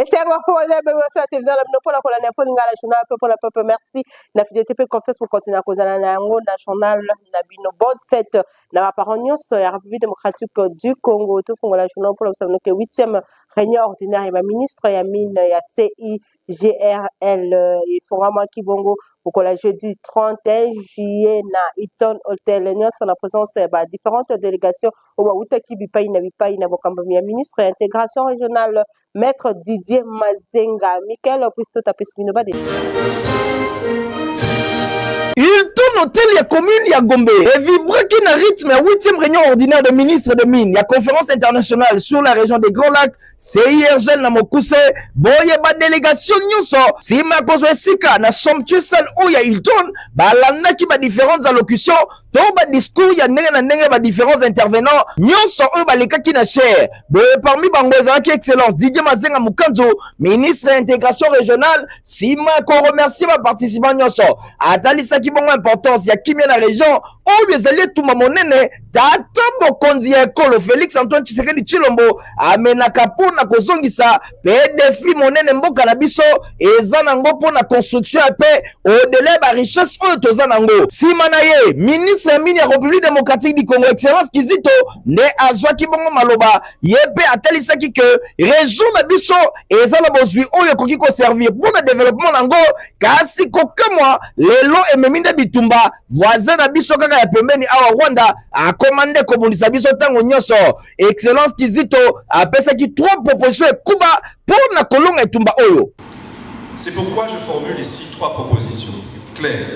Esengo mpo oza televizio na bino mpona kolanda info lingala journal mpe mpona peuple. Merci na fidélité mpe confiance kokontinua kozala na yango na journal na bino. Bonne fête na baparent nyonso ya République démocratique du Congo. Tofungola journal mpona biso bino ke 8e réunion ordinaire ya baministre ya mine ya CIGRL efongwamaki bongo mokolo ya jeudi 31 juillet na Hilton Hotel, nyonso na présence ya ba différentes délégations oyo bawutaki bipai na bipai, na bokambami ya ministre ya intégration régionale, maître Didier Mazenga. Michael Puisto tapesi bino ba Hilton Hotel ya commune ya Gombe evibraki na rythme ya 8e réunion ordinaire des ministres de mines ya conférence internationale sur la région des Grands Lacs, CIRGL na mokuse. Boye badélégation nyonso, nsima ya kozwa esika na somptueux salle oyo ya Hilton, balandaki ba différentes allocutions to badiscours ya ndenge na ndenge ya badifférents intervenants nyonso oyo balekaki na chaire. Boye parmi bango ezalaki excellence Didier Mazenga Mukanzo, ministre ya intégration régionale. Nsima ya koremercier baparticipant nyonso, atalisaki bongo importance ya kimia na région oyo ezali etumba monene tata mokonzi ya ekolo Félix Antoine Tshisekedi Tshilombo amenaka mpo na kozongisa mpe défi monene mboka na biso eza nango mpo na construction ya mpe au-delà ya barichesse oyo toza nango. Nsima na ye, ministre ya mine ya République démocratique du Congo, excellence Kizito, nde azwaki bongo maloba. Ye mpe atalisaki ke région na biso eza na bozwi oyo ekoki koservir mpo na développement nango, kasi kokamwa lelo ememi nde bitumba. Voisin na biso kaka ya pembeni awa, Rwanda, akoma nde kobundisa biso ntango nyonso. Excellence Kizito apesaki trois propositions ekuba mpo na kolonga etumba oyo. C'est pourquoi je formule ici trois propositions claires.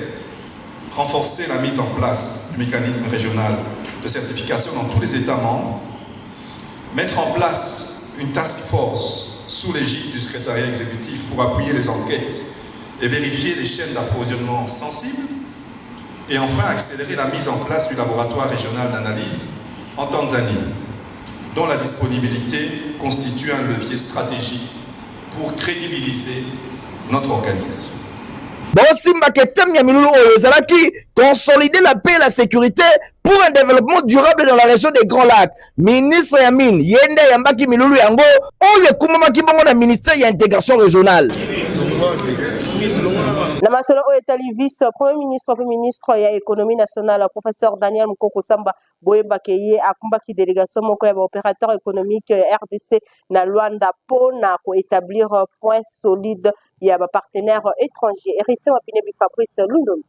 Renforcer la mise en place du mécanisme régional de certification dans tous les États membres, mettre en place une task force sous l'égide du secrétariat exécutif pour appuyer les enquêtes et vérifier les chaînes d'approvisionnement sensibles, et enfin accélérer la mise en place du laboratoire régional d'analyse en Tanzanie, dont la disponibilité constitue un levier stratégique pour crédibiliser notre organisation. Bosimbaka thème ya milulu oyo ezalaki consolider la paix et la sécurité pour un développement durable dans la région des Grands Lacs. Ministre ya mine ye nde ayambaki milulu yango oyo ekumamaki bongo na ministère ya intégration régionale. Na masolo oyo etali vice premier ministre mpe ministre ya économie nationale, professeur Daniel Mokoko Samba, boyebaki ye akumbaki délégation moko ya baopérateur économique ya RDC na Luanda mpona koétablir point solide ya bapartenaire étranger. Héritier Mapinebi, Fabrice Lundombi.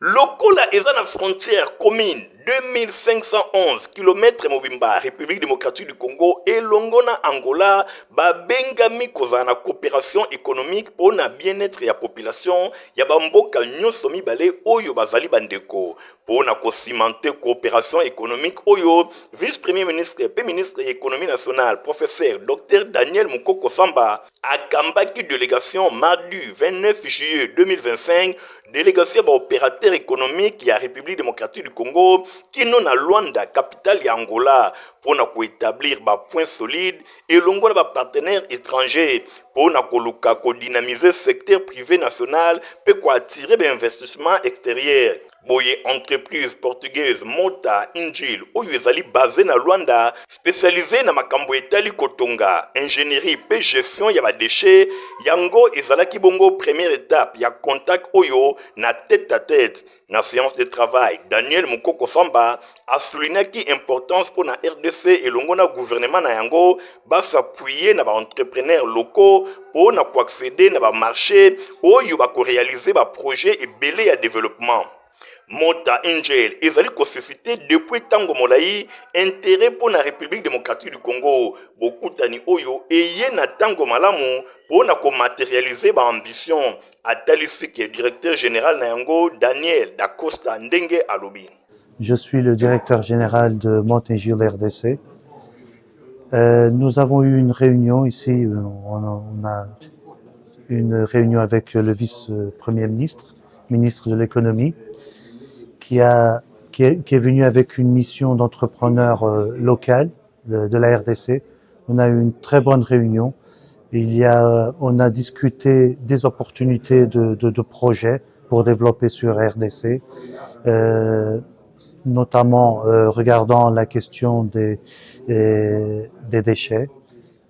Lokola eza na frontière commune 2511 km mobimba, République démocratique du Congo elongo na Angola babengami kozala na coopération économique mpo na bien-être ya population ya bamboka nyonso mibale oyo bazali bandeko. Mpo na kocimenter coopération économique oyo, vice premier ministre mpe ministre ya économie nationale, professeur dr Daniel Mokoko Samba, akambaki délégation mardi 29 juillet 2025, délégation ya baopérateur économique ya République démocratique du Congo kino na Luanda, capitale ya Angola, mpo na koétablir bapoint solide elongo na bapartenaire étranger mpo na koluka kodynamiser secteur privé national mpe koattirer bainvestissement extérieur. Boye entreprise portugaise Mota Engil oyo ezali basé na Luanda, spécialisé na makambo etali kotonga, ingénierie mpe gestion ya badéchets, yango ezalaki bongo première étape ya contact oyo na tête à tête. Na séance de travail, Daniel Mokoko Samba asoulignaki importance mpo na RDC elongo na gouvernement na yango bas'appuyer na baentrepreneurs locaux mpo na koaccéder na bamarché oyo bakoréaliser baprojet ebele ya développement. Mota Engil ezali kosusciter depuis ntango molai intérêt mpo na République démocratique du Congo. Bokutani oyo eye na ntango malamu mpo na komatérialiser baambition, atalisi ke directeur général na yango Daniel Dacosta ndenge alobi. Je suis le directeur général de Mota-Engil RDC. Nous avons eu une réunion ici, on a une réunion avec le vice-premier ministre, ministre de l'économie, qui est venu avec une mission d'entrepreneur local de la RDC. On a eu une très bonne réunion. On a discuté des opportunités de projets. pour développer sur RDC, notamment regardant la question des déchets,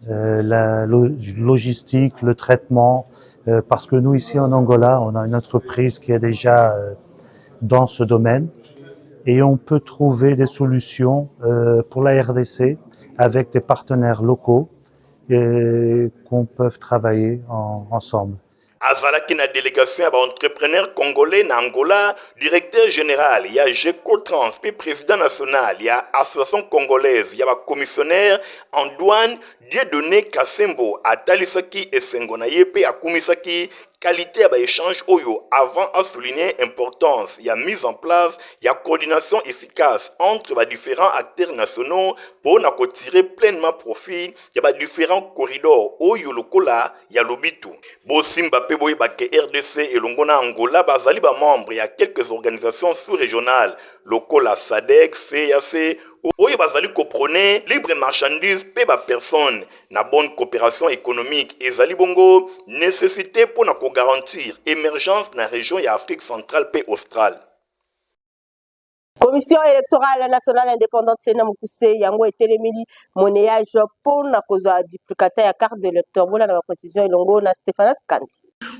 la logistique, le traitement, parce que nous ici en Angola, on a une entreprise qui est déjà dans ce domaine et on peut trouver des solutions pour la RDC avec des partenaires locaux et qu'on peut travailler ensemble. Azalaki na délégation ya baentrepreneur congolais na Angola, directeur général ya Gecotrans mpe président national ya Association congolaise ya bacommissionnaire en douane, Dieudonné Kasembo, atalisaki esengo na ye mpe akumisaki qualité ya baéchange oyo avant asouligner importance ya mise en place ya coordination efficace entre badifférents acteurs nationaux mpo na kotirer pleinement profit ya badifférents corridors oyo lokola ya Lobito. Bosimba mpe boyeba ke RDC elongo na Angola bazali bamembre ya quelques organisations sous-régionales lokola SADC, CAC, oyo bazali koprôner libre marchandise mpe bapersone na bonne coopération économique. Ezali bongo nécessité mpo na kogarantir émergence na région ya Afrique centrale mpe australe. Commission électorale nationale indépendante, CENI na mokuse, yango etelemeli monnayage mpo na kozwa duplicata ya carte d'électeur. Bolanda baprécision elongo na Stéphanas Kandi.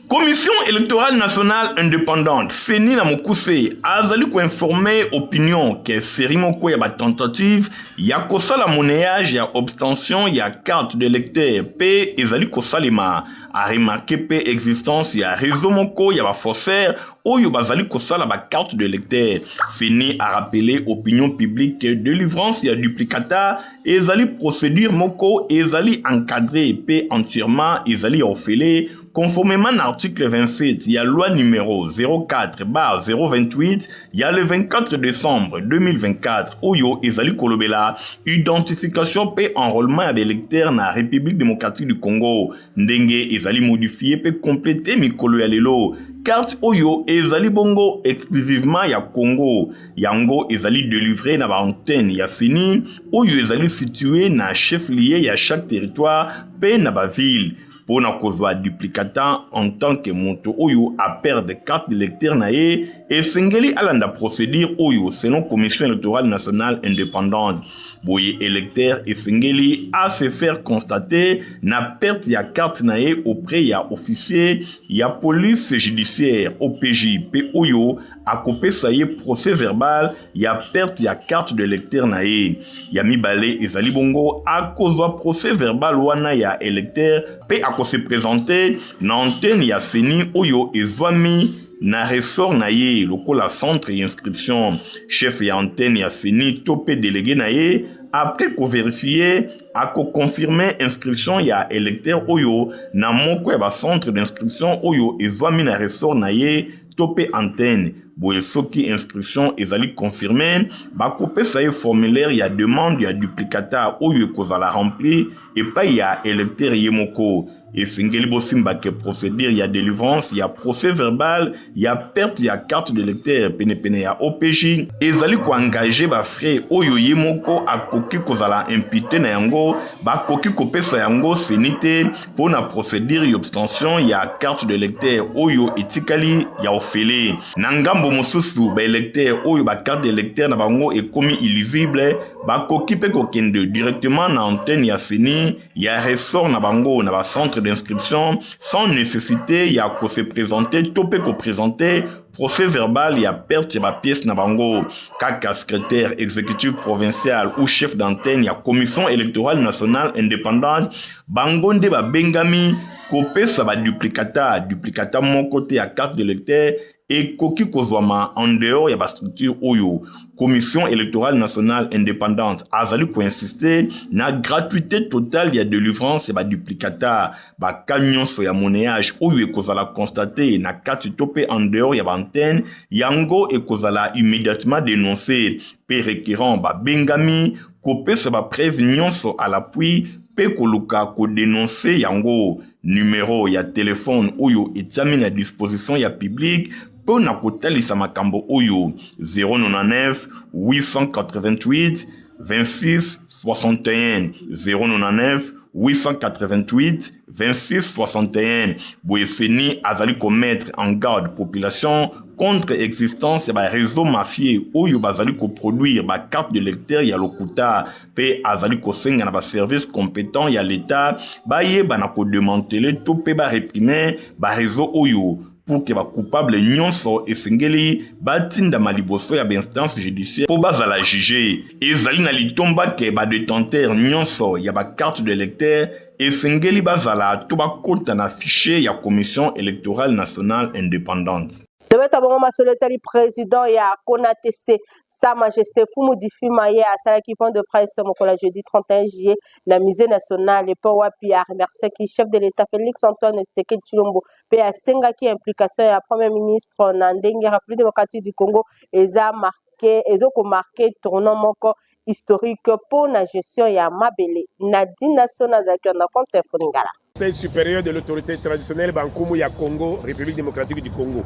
Commission électorale nationale indépendante, CENI na mokuse, azali koinformer opinion ke série moko ya batentative ya kosala monnayage ya obtention ya carte d'électeur mpe ezali kosalema. Aremarquer mpe existence ya réseau moko ya bafaussaire oyo bazali kosala bacarte de lecteur. CENI a rappelé opinion publique que délivrance ya duplicata ezali procédure moko ezali encadré mpe entièrement ezali ya ofele, conformément à l'article 27 ya loi numéro 04/028 ya le 24 décembre 2024 oyo ezali kolobela identification mpe enrôlement ya baélecteur na République démocratique du Congo, ndenge ezali modifié mpe complété mikolo ya lelo. Carte oyo ezali bongo exclusivement ya Congo. Yango ezali délivré na baantenne ya CENI oyo ezali situé na chef lieu ya chaque territoire mpe na baville. Mpo na kozwa duplicata en tant que moto oyo aperdre carte d'électeur na ye, esengeli alanda procédure oyo selon Commission électorale nationale indépendante. Boye, électeur esengeli a se faire constater na perte ya carte na ye auprès ya officier ya police judiciaire, OPJ, mpe oyo akopesa ye procès verbal ya perte ya carte de lecteur na ye. Ya mibale ezali bongo, akozwa procès verbal wana ya électeur mpe akose présenter na antenne ya CENI oyo ezwami na ressort na ye lokola centre ya inscription. Chef ya antenne ya CENI to mpe délégué na ye, après kovérifier, akoconfirmer inscription ya électeur oyo na moko ya bacentre d'inscription oyo ezwami na ressort na ye to mpe antenne. Boye, soki inscription ezali confirmé, bakopesa ye formulaire ya demande ya duplicata oyo ekozala rempli epai ya électeur ye moko. Esengeli bosimba ke procédure ya délivrance ya procès verbal ya perte ya carte de lecteur penepene ya OPJ ezali koengager bafrais oyo ye moko akoki kozala imputé na yango. Bakoki kopesa yango CENI te mpo na procédure ya obtention ya carte de lecteur oyo etikali ya ofele. Na ngambo mosusu, baélecteur oyo bacarte de lecteur na bango ekomi illisible bakoki mpe kokende directement na antenne ya CENI ya ressort na bango na bacentre d'inscription sans nécessité ya kose présenter to mpe koprésenter procès verbal ya perte ya bapièce na bango. Kaka secrétaire exécutif provincial ou chef d'antenne ya Commission électorale nationale indépendante, bango nde babengami kopesa baduplicata. Duplicata moko te ya carte de lecteur ekoki kozwama en dehors ya bastructure oyo. Commission électorale nationale indépendante azali koinsister na gratuité totale ya délivrance ya baduplicata. Baka nyonso ya monnayage oyo ekozala constaté na kati to mpe en dehors ya baantenne, yango ekozala immédiatement dénoncé mpe requérant babengami kopesa bapreuve nyonso à l'appui mpe koluka kodénoncer yango. Numero ya telefone oyo etiami na disposition ya public mpo na kotalisa makambo oyo: 099 888 26 61, 099. 888 26 61. Boye CENI azali ko mettre en garde population contre existence ya ba réseaux mafieux oyo bazali ko produire ba carte de lecteur ya lokuta pe azali kosenga na ba services compétents ya l'État bayeba na ko démanteler to pe ba réprimer ba réseaux oyo pour que ba coupable nyonso esengeli batindama liboso ya ba instance judiciaire mpo bazala juge. Ezali na litomba ke ba detenteurs nyonso ya ba carte de lecteur esengeli bazala to bakota na fichier ya Commission electorale nationale independante. Tobeta bongo masolo etali président ya Conatc, Sa Majesté Fumu Difima. Ye asalaki point de presse mokolo ya jeudi 31 juillet na Musée national, epo wapi aremerciaki chef de l'État Félix Antoine Tshisekedi Tshilombo mpe asengaki implication ya premier ministre na ndenge République démocratique du Congo eza marqué, ezokomarquer tournant moko historique mpo na gestion ya mabele. Nadine National azalaki na compte ya Foningala. Conseil supérieur de l'autorité traditionnelle Bankumu ya Congo, République démocratique du Congo.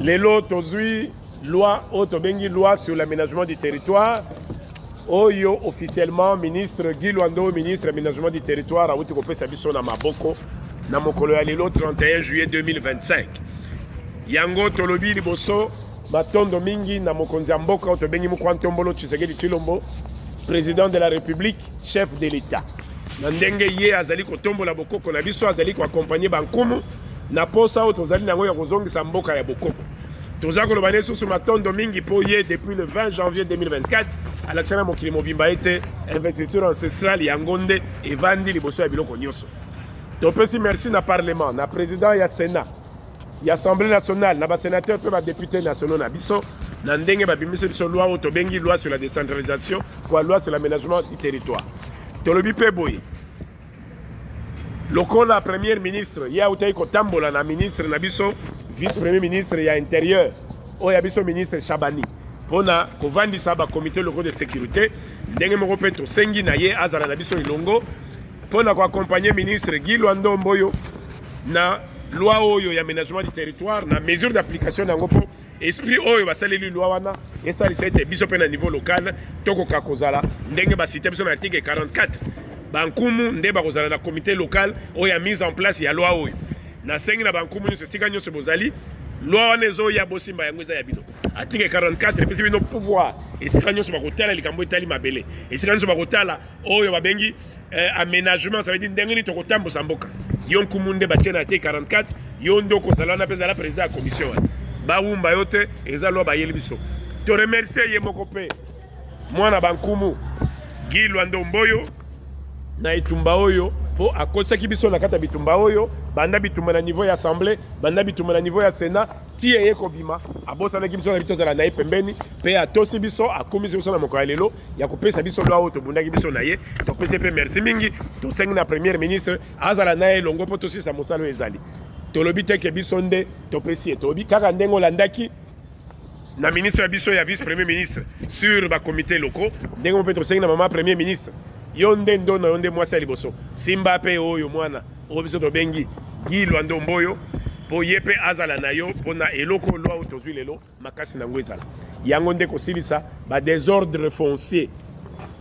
Lelo tozui loi oyo tobengi loi sur l'aménagement du territoire, oyo officiellement ministre Guy Luando, ministre aménagement du territoire, awuti kopesa biso na maboko na mokolo ya lelo 31 juillet 2025. Yango tolobi liboso matondo mingi na mokonzi ya mboka oyo tobengi Mukwa Ntombolo Tshisekedi Tshilombo, président de la République, chef de l'État, na ndenge ye azali kotombola bokoko na biso, azali koaccompagner bankumu na posa oyo tozali nango ya kozongisa mboka ya bokoko. Toza koloba ne susu matondo mingi mpo ye depuis le 20 janvier 2024 alakisa na mokili mobimba ete investiture ancestrale yango nde evandi liboso ya biloko nyonso. Topesi merci na parlement, na président ya Sénat, ya Assemblée nationale, na basénateur mpe badéputé nationaux na biso, na ndenge babimisi biso loi oyo tobengi loi sur la décentralisation kwa loi sur l'aménagement du territoire. Tolobi mpe boye, lokola premier ministre ye autaki kotambola na ministre na biso, vice premier ministre ya intérieur oyo ya biso, ministre Chabani, mpona kovandisa bakomité locaux de sécurité, ndenge moko mpe tosengi na ye azala na biso elongo mpona koaccompagner ministre Guy Luando Mboyo na loi oyo ya aménagement du territoire, na mesure d'application yango, mpo esprit oyo basaleli loi wana esalisa ete biso mpe na niveau local tokoka kozala ndenge basite biso na article 44. Bankumu nde bakozala na comité local oyo ya mise en place ya loi oyo. Nasengi na bankumu nyonso, esika nyonso bozali, loi wana ezoya, bosimba yango, eza ya bino. Article 44 epesi bino pouvoir. Esika nyonso bakotala likambo etali mabele, esika nyonso bakotala oyo babengi aménagement, ça veut dire ndenge nini tokotambusa mboka, yo nkumu nde batie na article 44, yo nde okozala wana mpe ezala président ya commission wana. Bawumba yo te, eza loi bayeli biso. Toremercie ye moko mpe mwana bankumu Guy Luando Mboyo na etumba oyo, mpo akosaki biso na kati ya bitumba oyo, banda bitumba na niveau ya assemblée, banda bitumba na niveau ya Sénat, ti eye kobima, abosanaki biso na biso, tozala na ye pembeni mpe atosi biso, akomisi biso na mokolo ya lelo ya kopesa biso loi oyo tobundaki biso na ye. Topesi mpe merci mingi. Tosengi na premier ministre azala na ye elongo mpo tosisa mosala oyo ezali. Tolobi te ke biso nde topesi ye, tolobi kaka ndenge olandaki na ministre ya biso ya vice premier ministre sur bakomité locaux, ndenge mpe tosengi na mama premier ministre, yo nde ndona, yo nde mwasi ya liboso, simba mpe oyo mwana oyo biso tobengi Guy Luando Mboyo, mpo ye mpe azala na yo mpona eloko loi oyo tozwi lelo, makasi nango ezala yango nde kosilisa badésordre foncier.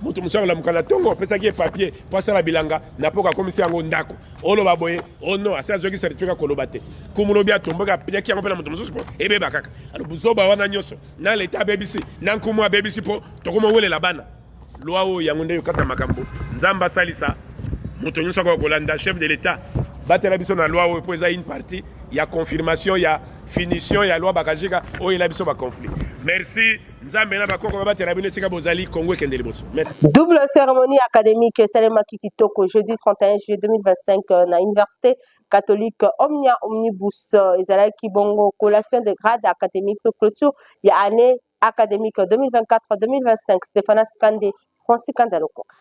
Moto mosusu akolamuka na ntongo, opesaki ye papier mpo asala bilanga, na mpoka akomisi yango ndako. Oloba boye, oh non, asi azwaki certificat, koloba te. Kumulobi atomboki, apiaki yango mpe na moto mosusu mpo ebeba kaka. Alors buzoba wana nyonso, na leta abebisi, na nkumu abebisi, mpo tokoma welela bana. Loi oyo yango nde yokata makambo. Nzambe asalisa moto nyonso akoka kolanda chef de l'État, batela biso na loi oyo, mpo eza une partie ya confirmation ya finition ya loi Bakajika oyo ela biso baconflit. Merci. Nzambe na bakoko babatela bino esika bozali. Kongo ekende liboso. Double cérémonie académique esalemaki kitoko jeudi 31 juillet 2025 na Université catholique Omnia Omnibus. Ezalaki bongo collation de grade académique, clôture ya année académique 2024-2025. Stéphanas Kande, Francis Kanza Lokoka.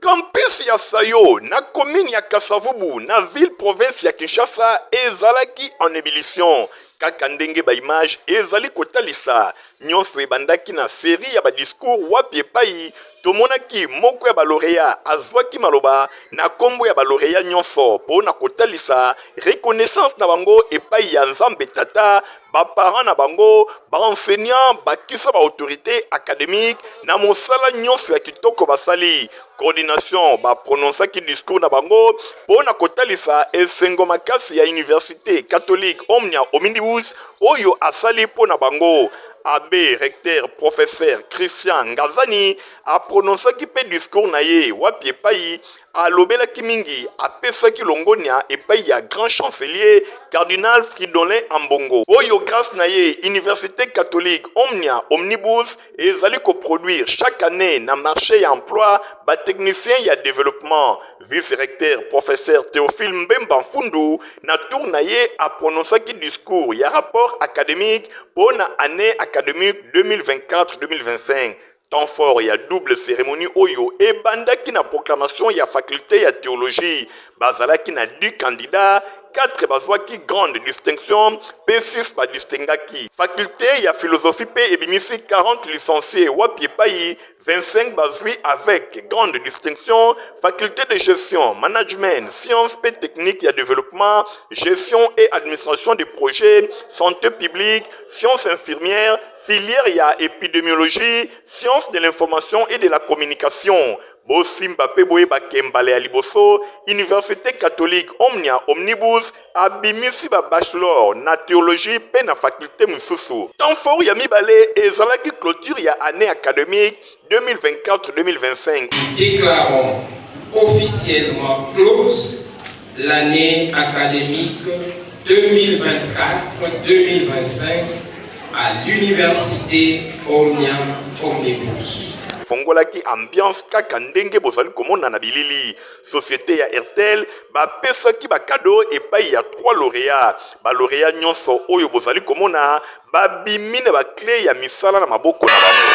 Campus ya Sayo na commune ya Kasavubu na ville province ya Kinshasa ezalaki en ébullition, kaka ndenge baimage ezali kotalisa. Nyonso ebandaki na série ya badiscours wapi epai Tomonaki moko ya ba laureats azwaki maloba na kombo ya ba laureats nyonso mpo na kotalisa reconnaissance na bango epai ya Nzambe Tata, ba parents na bango, ba enseignants bakisa ba autorites academiques na mosala nyonso ya kitoko basali. Coordination ba prononcaki discours na bango mpo na kotalisa esengo makasi ya Universite catholique Omnia Omnibus oyo asali mpo na bango. Abbe recteur professeur Christian Ngazani a prononcaki mpe discours na ye wapi epayi alobelaki mingi, apesaki longonya epayi ya grand chancelier cardinal Fridolin Ambongo oyo grace na ye universite catholique Omnia Omnibus ezali ko produire chaque annee na marche ya emploi ba techniciens ya developpement. Vice-recteur professeur Theophile Mbemba Mfundu na tour na ye a prononcaki discours ya rapport academique mpo na annee academique 2024-2025. Temps fort ya double ceremonie oyo ebandaki na proclamation ya faculte ya theologie. Bazalaki na 10 candidats, 4 bazwaki grande distinction mpe 6 ba distinguaki. Faculte ya philosophie mpe ebimisi 40 licencies wapi epayi 25 bazwi avec grande distinction, faculté de gestion, management, sciences mpe technique ya développement, gestion et administration des projets, santé publique, sciences infirmières, filière ya épidémiologie, sciences de l'information et de la communication. Bosimba mpe boyeba ke mbala ya liboso Université catholique Omnia Omnibus abimisi ba bachelor na theologie mpe na faculte mosusu. Temps fort ya mibale ezalaki cloture ya annee academique 2024-2025. Nous déclarons officiellement close l'année académique 2024-2025 à l'université Omnia Omnibus. Fongolaki ambiance kaka ndenge bozali komona na bilili. Societe ya Airtel bapesaki ba cadeaux epai ya 3 laureats. Ba laureats nyonso oyo bozali komona babimi na ba cles ya misala na maboko na bango.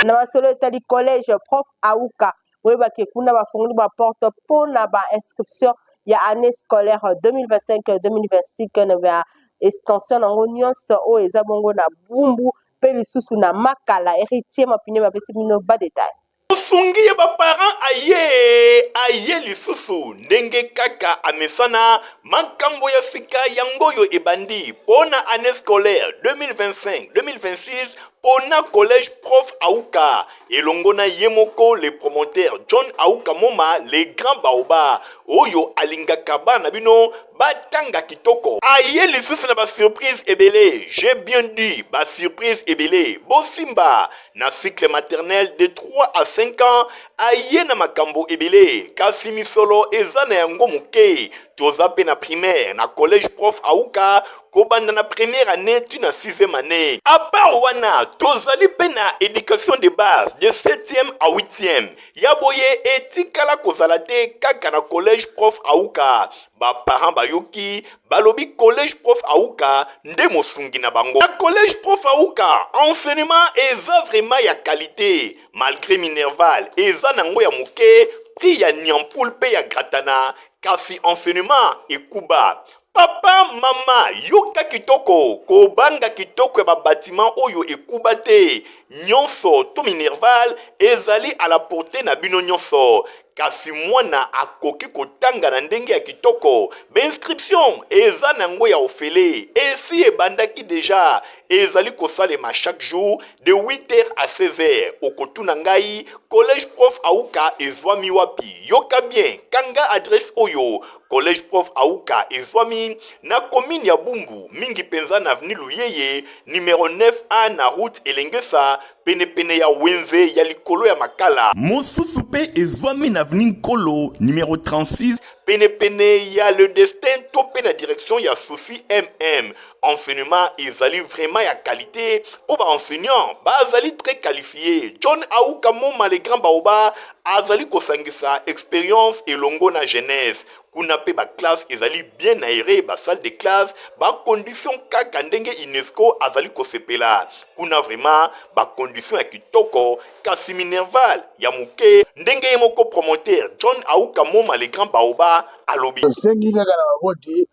Na masolo etali collège prof Auka, boyebake kuna bafongoli ba porte mpo na ba inscription ya année scolaire 2025-2026 na ba extension nango nyonso oyo eza bongo na Bumbu mpe lisusu na Makala. Heritier Mapine bapesi bino ba detail. Mosungi ya ba parents aye aye lisusu ndenge kaka amesana makambo ya sika yango oyo ebandi mpo na annee scolaire 2025-2026 pona collège prof Auka elongo na ye moko le promoteur John Auka Moma le grand baoba oyo alingaka bana na bino batanga kitoko. Aye lisusu na ba surprise ebele, j'ai bien dit ba surprise ebele. Bosimba na cycle maternel de 3 à 5 ans aye na makambo ebele kasi misolo eza na yango moke. Toza pe na primaire na collège prof Auka kobanda na première annee ti na sixième annee. A part wana tozali pe na education de base de septième à huitième. Ya boye etikala kozala te kaka na collège prof Auka. Ba parents bayoki balobi collège prof Auka nde mosungi na bango. Na collège prof Auka enseignement eza vraiment ya qualite malgre minerval eza nango ya moke, prix ya niampoule pe ya gratana kasi enseignement ekuba. Papa, mama, yoka kitoko, kobanga kitoko ya ba batiment oyo ekuba te, nyonso to minerval ezali à la portee na bino nyonso. Kasi mwana akoki kotanga na ndenge ya kitoko. Ba inscription eza nango ya ofele, esi ebandaki dejà, ezali kosalema chaque jour de 8 heures à 16 heures. Okotuna ngai, collège prof Auka ezwami wapi? Yoka bien, kanga adresse oyo, Collège Prof Auka ezwami na commune ya Bumbu, mingi penza na avenue Luyeye, numero 9A na route Elengesa, pene pene ya wenze ya likolo ya Makala. Mosusu pe ezwami na avenue Nkolo, numero 36, pene pene ya Le Destin to pe na direction ya Souci MM. Enseignement ezali vraiment ya qualite po ba enseignants bazali très qualifie. John Auka Moma le grand baoba azali kosangisa experience elongo na jeunesse. Kuna pe ba classes ezali bien aere, ba salles de classe, ba conditions kaka ndenge UNESCO azali kosepela. Kuna vraiment ba conditions ya kitoko kasi minerval ya moke ndenge ye moko promoteur John Auka Moma le grand baoba alobi. Tosengi kaka na baboti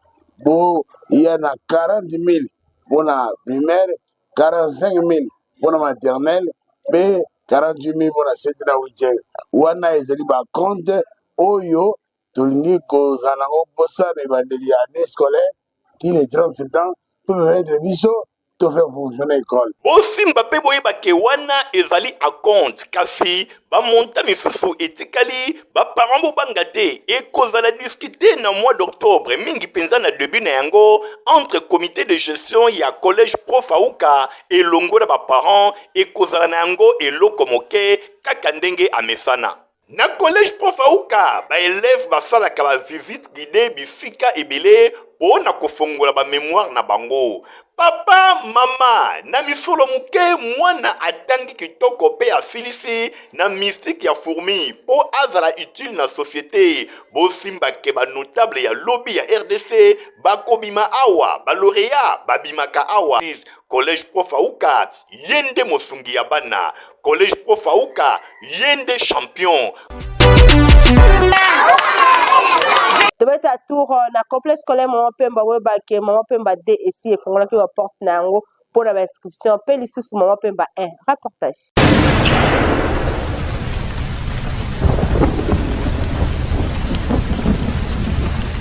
boya na 40 000 mpo na primaire, 45 000. mpo na maternelle mpe 48 000 mpo na 7 na 8 wana ezali bacompte oyo tolingi kozala nango mposa na ebandeli ya année scolaire ti le 30 septembre mpe permettre biso to faire fonctionner école. Bosimba mpe boyeba ke wana ezali acompte, kasi ba montant misusu etikali, ba parents bobanga te, ekozala discute na mois d'octobre, mingi mpenza na debut na yango entre comite de gestion ya collège Prof Auka elongo na ba parents, ekozala na yango eloko moke kaka ndenge amesana. Na collège Prof Auka, ba elèves basalaka ba visites guidees bisika ebele po na kofongola ba memoires na bango. Papa, mama, na misolo moke mwana atangi kitoko pe asilisi na mystique ya fourmi po azala utile na societe. Bosimba ke ba notables ya lobi ya rdc bakobima awa, ba laureats babimaka awa. Collège Prof Auka ye nde mosungi ya bana collège prof auka ye nde champion. Tobeta tour euh, na complexe scolaire Mama Pemba oyeba ke Mama Pemba 2 esi efungolaki ba porte na yango mpo na ba inscription mpe lisusu Mama Pemba 1 reportage.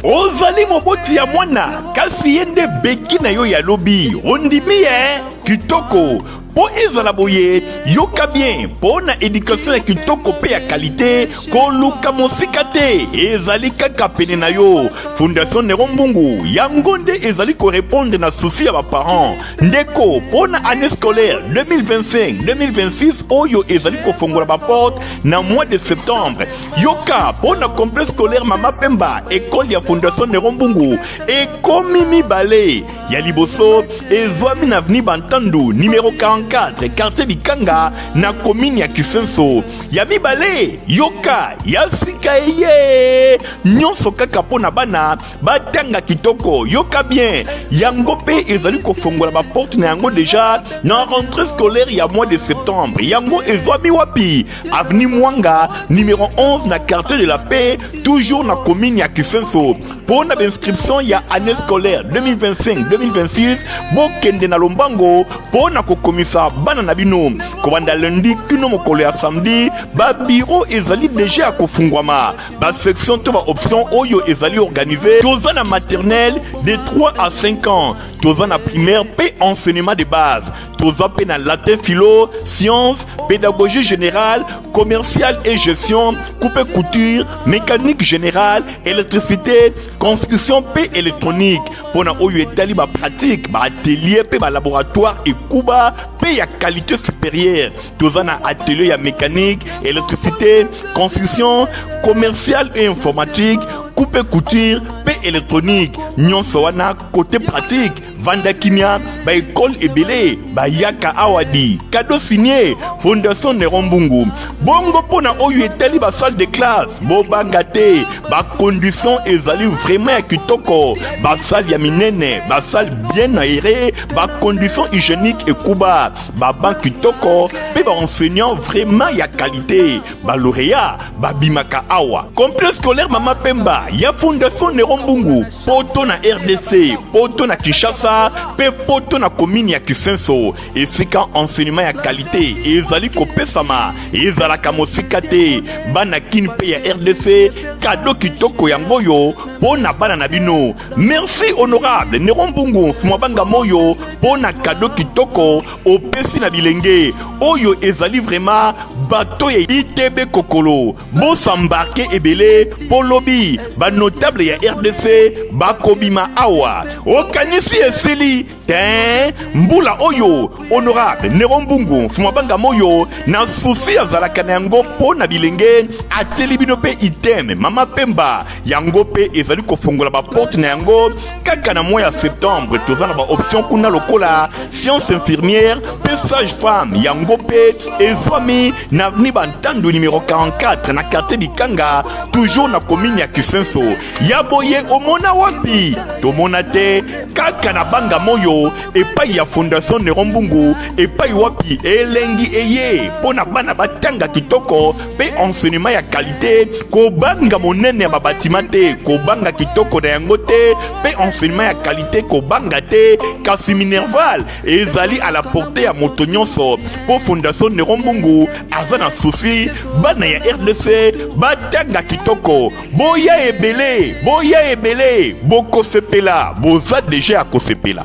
Ozali moboti ya mwana kasi ye nde beki na yo ya lobi ondimi ye kitoko mpo ezala boye yoka bien mpo na edikatio ya kitoko mpe ya kalite koluka mosika te ezali kaka pene na yo fondation nero mbungu yango nde ezali korepondre na susi ya baparent ndeko mpo na année scolaire 2025 2026 oyo ezali kofongola baporte na mois de septembre yoka mpo na complexe scolaire mama pemba ekole ya fondation nero mbungu ekomi mibale ya liboso ezwami na avenue Bantandu numero 44 quartier Bikanga na commune ya Kisenso. Ya mibale yoka ya sika eye nyonso kaka mpo na bana batanga kitoko. Yoka bien yango mpe ezali kofongola baporte na yango deja na rentrée scolaire ya mois de septembre. Yango ezwami wapi? Avenue Mwanga numero 11 na quartier de la Paix toujours na commune ya Kisenso. Mpo na bainscription ya année scolaire 2025-2026 bokende na lombango mpo na kokomisa bana na bino kobanda lundi kino mokolo ya samedi. Babiro ezali deja ya kofungwama, basection to baoption oyo ezali organise. Toza na maternelle de 3 à 5 ans, toza na primaire mpe enseignement de base, toza mpe na latin, philo, science, pédagogie générale, commerciale et gestion, coupe couture, mécanique générale, électricité, construction mpe électronique. Mpo na oyo etali bapratique, baatelier mpe balaboratoire ekuba mpe ya qualité supérieure, toza na atelier ya mécanique, électricité, construction, commerciale et informatique, coupe couture mpe électronique. Nyonso wana côté pratique. Vanda kimia, ba école ebele bayaka awa di cadeau signé Fondation Neron Mbungu. Bongo pona oyo etali ba salle de classe, bobanga te, ba conditions ezali vraiment ya kitoko, ba salle ya minene, ba salle bien aérée, ba conditions hygiéniques ekuba, ba banc kitoko pe ba enseignants vraiment ya qualité. Ba lauréats babimaka awa. Complexe scolaire Mama Pemba ya Fondation Neron Mbungu, poto na RDC, poto na Kinshasa pe poto na commune ya Kisenso, esika enseignement ya qualité ezali kopesama, ezalaka mosika te. Bana Kin pe ya RDC, cadeau kitoko yango oyo po na bana na bino. Merci honorable Neron Mbungu Mwabanga Moyo po na cadeau kitoko opesi na bilenge oyo ezali vraiment bato ya ITB Kokolo. Bosambarke ebele po lobi ba notable ya RDC bakobima awa. Okanisi esili te mbula oyo honorable Nero Mbungu Mfumabanga Moyo na susi azalaka na yango po na bilenge atieli bino pe item Mama Pemba yango pe ezali kofongola ba porte na yango kaka na mois ya septembre. Toza na ba option kuna lokola science infirmière pe sage femme, yango pe ezwami na avenue Bantandu numero 44 na quartier Bikanga toujours na commune ya Kisenso. Ya boye omona wapi? Tomona te kaka na Banga Moyo. kitoko epai ya Fondation Neron Mbungu, epai wapi elengi eye mpo na bana batanga kitoko mpe enseignement ya kalite, kobanga monene ya babatima te, kobanga kitoko na yango te, mpe enseignement ya kalite kobanga te, kasi minerval ezali à la portée ya moto nyonso mpo Fondation Neron Mbungu aza na souci bana ya RDC batanga kitoko. Boya ebele, boya ebele, bokosepela, boza deja ya kosepela.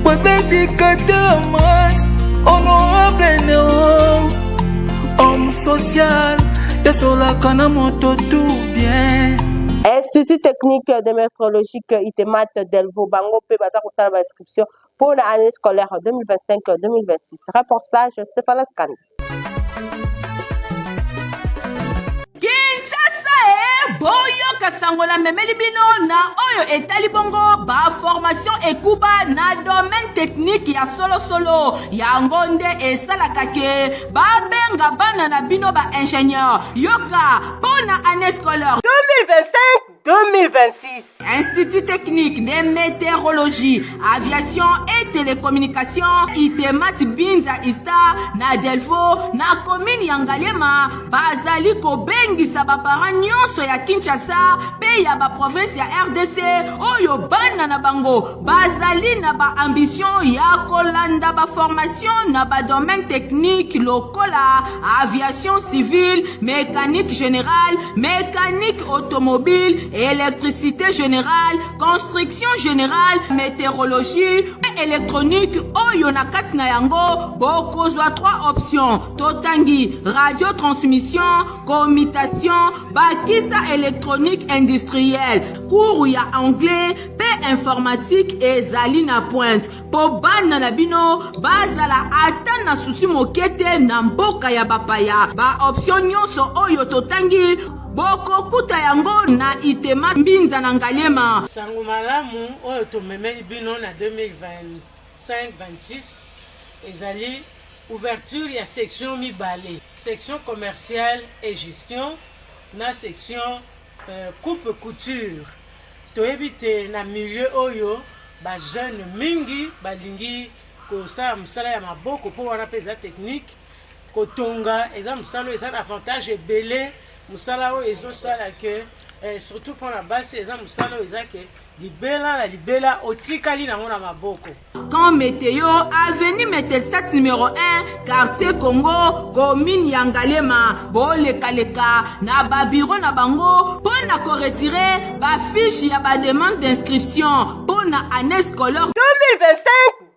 Honorable Neo, homme social, yasolaka na moto tout bien. Institut technique de métrologique ITEMAT Delvaux bango mpe baza kosala ba inscription mpo na année scolaire 2025-2026. Reportage Stéphane Skandi. Kinshasa e boyoka sango na memeli bino na oyo etali bongo ba formation ekuba na domaine technique ya solosolo yango nde esalaka ke babenga bana na bino ba ingénieur yoka mpo na année scolaire 2025 2026. Institut technique de météorologie, aviation et télécommunication ITEMAT Binza Ista na Delvaux na commune ya Ngaliema bazali kobengisa baparent nyonso ya Kinshasa mpe ya baprovince ya RDC oyo bana na bango bazali na baambition ya kolanda baformation na badomaine technique lokola aviation civile, mécanique générale, mécanique automobile, électricité générale, construction générale, météorologie et électronique oyo na kati na yango bokozwa trois options totangi radiotransmission, commutation, bakisa électronique industrielle, cours ya anglais mpe informatique ezali na pointe mpo bana na bino bazala ata na susi moke te na mboka ya bapaya. Ba option nyonso oyo totangi bokokuta yango na Itema Mbinza na Ngaliema. Sango malamu oyo tomemeli bino na 2025-26 ezali ouverture ya section mibale, section commerciale et gestion na section coupe couture. Toyebi te na milieu oyo ba jeunes mingi balingi kosala mosala ya maboko mpo wana mpe eza technique. Kotonga eza mosala oyo eza na avantage ebele, mosala oyo ezosala ke eh, surtout mpo na basi eza mosala oyo eza ke libela na libela otikali nango na maboko. Camp Meteo, avenue Metelsat numéro 1, quartier Congo, commune ya Ngaliema. Bolekaleka na ba bureau na bango mpo na ko retirer ba fiche ya ba demande d'inscription mpo na année scolaire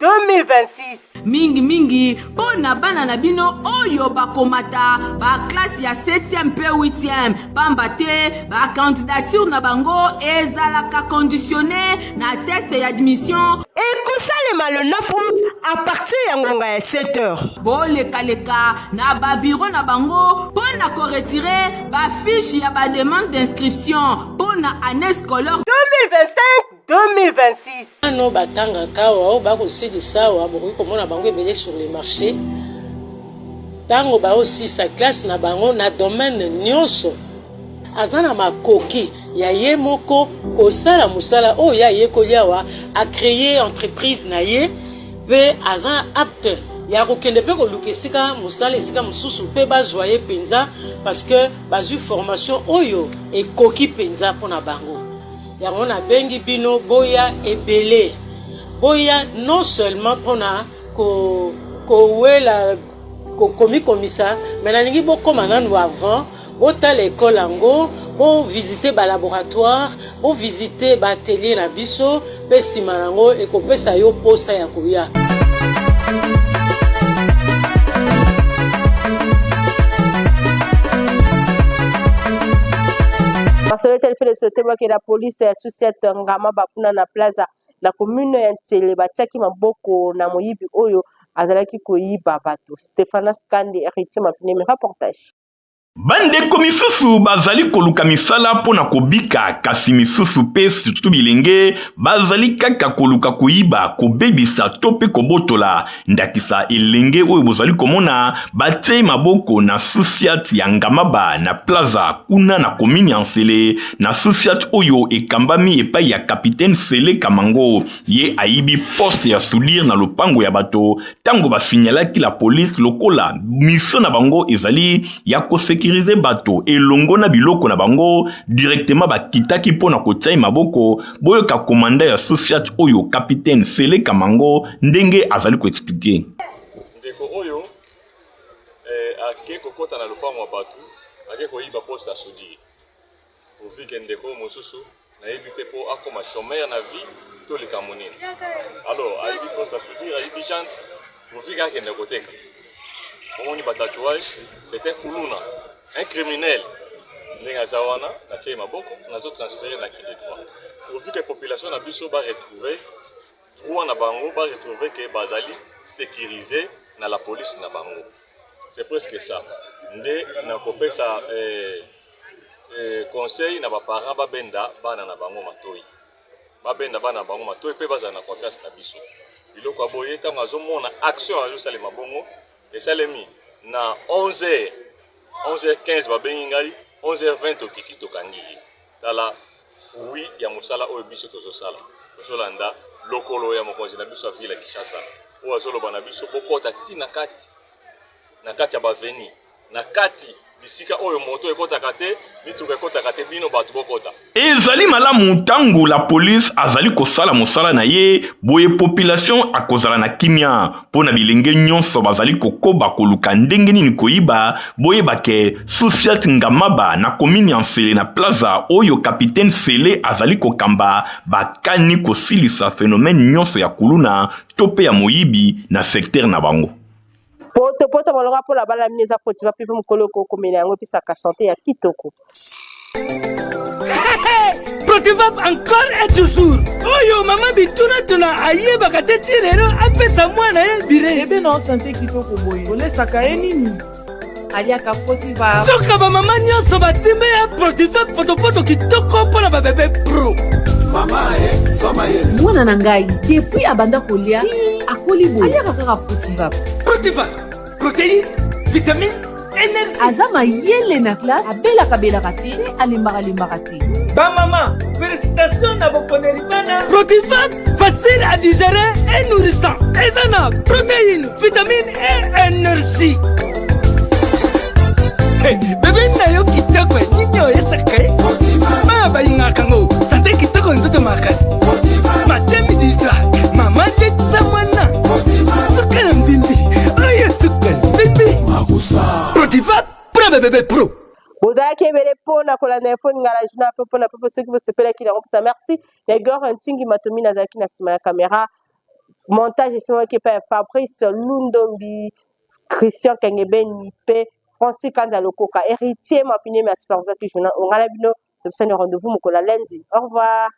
2025-2026. Mingi mingi mpo na bana na bino oyo bakomata ba classe ya 7e mpe 8e, pamba te ba candidature na bango ezalaka conditionne na test ya admission. Ekosalema le 9 août à partir ya ngonga ya 7 heures. Bolekaleka na ba bureau na bango mpo na ko retirer ba fiche ya ba demande d'inscription mpo na année scolaire 2025-2026. Bana oyo batangaka awa, oyo bakosilisa awa, bokoki komona bango ebele sur le marché ntango baosisa classe na bango na domaine nyonso. Aza na makoki ya ye moko kosala mosala oyo ye ayekoli awa, a creer entreprise na ye mpe aza apte ya kokende mpe koluka esika mosala esika mosusu mpe bazwa ye mpenza parce que bazwi formation oyo ekoki mpenza mpo na bango. Yango nabengi bino boya ebele, boya non seulement mpo na kowela komikomisa, mais nalingi bokoma nanu avant botala ekole yango, bovisite balaboratoire, bovisite baatelier na biso, mpe nsima na yango ekopesa yo posa ya koya. Masolo etali fele sote bwake la police ya Susiat Ngama bakuna na plaza na commune ya Nsele batiaki maboko na moyibi oyo azalaki koyiba bato. Stephanas Kande, Heritier Mapinemi, reportage. Bandeko misusu bazali koluka misala mpo na kobika, kasi misusu mpe surtout bilenge bazali kaka koluka koyiba, kobebisa to mpe kobotola. Ndakisa elenge oyo bozali komona batie maboko na sous-ciat ya Ngamaba na Plaza kuna na commune ya Nsele, na sous-ciat oyo ekambami epai ya capitaine Sele Kamango. Ye ayibi poste ya soudure na lopango ya bato ntango basignalaki la police lokola mission na bango ezali ya kosekirize bato elongo na biloko na bango directement bakitaki mpo na kotia ye maboko. Boyoka komanda ya sous-ciat oyo capitaine Sele Kamango ndenge azali koexplike. Ndeko oyo eh, ake kokota na lopango ya bato, ake koyiba poste ya soudure. Pourvu que ndeko oyo mosusu nayebi te po akoma chomeur na vie to likambo nini. Alors ayibi poste ya soudure, ayibi jante, pourvu que akende koteka. Omoni ba tatouage, c'est un kuluna, un criminel. Ndenge aza wana, natie ye maboko, nazo transférer na qui de droit. Pourvu que population na biso ba retrouver droit na bango, ba retrouver que bazali sécurisé na la police na bango. C'est presque ça. Nde nakopesa eh, eh, conseil na ba parents babenda bana na bango matoyi, babenda bana na bango matoyi mpe bazala na confiance na biso. Biloko ya boye ntango azomona action azosalema bongo, esalemi na 11h 11h15 babengi ngai 11h20 tokiti tokangi ye. Tala fruit ya mosala oyo biso tozosala, tozolanda lokolo ya mokonzi na biso ya ville ya Kinshasa oyo azoloba na biso bokota ti na kati, na kati ya baveni, na kati bisika oyo moto ekotaka te, mituka ekotaka te, bino bato bokota. Ezali malamu ntango la police azali kosala mosala na ye, boye population akozala na kimia. Mpo na bilenge nyonso bazali kokoba koluka ndenge nini koyiba, boyeba ke Sous-Ciat Ngamaba na commune ya Nsele na Plaza oyo capitaine Sele azali kokamba bakani kosilisa phenomène nyonso ya kuluna to mpe ya moyibi na secteur na bango. Poto poto malonga mpo na bana bino eza kotiva mpe mokolo okokomela yango epesaka sante ya kitoko. Protivap encore et toujours. Oyo mama bituna tuna ayebaka te ti lelo apesa mwana ye bire. Bebe na sante kitoko boye. Olesaka ye nini? Aliaka Protivap. Soka ba mama nyonso batimbe ya Protivap potopoto kitoko mpo na ba bebe pro. Mama eh, zwa mayele. Mwana na ngai depuis abanda kolia akoli boye aliaka kaka Protivap. Protivap, protéine, vitamine, énergie. Aza mayele na classe, abelaka belaka te, pe alembaka lembaka te. Ba mama, félicitations na boponeli bana. Protivap, facile à digérer et nourrissant. Eza na protéine, vitamine et énergie. Hey, bebe na yo kitoko nini oyesaka ye bana balingaka ngo sante kitoko nzoto makasi matemi disa mama letisa mwana suka na mbimbi oyo suka na mbimbi protiva pro bebebe pro. Bozalaki ebele mpo na kolanda info Lingala Journal mpe mpo na pepe soki bosepelaki na yango pesa merci na Igor Ntingi Matomi nazalaki na nsima ya kamera montage esimaki epai ya Fabrice Lundombi Christian Kengebeni mpe Francis Kanza Lokoka Héritier Mapinemi a supervisaki journal onga na bino topesani rendez-vous mokolo ya lundi au revoir.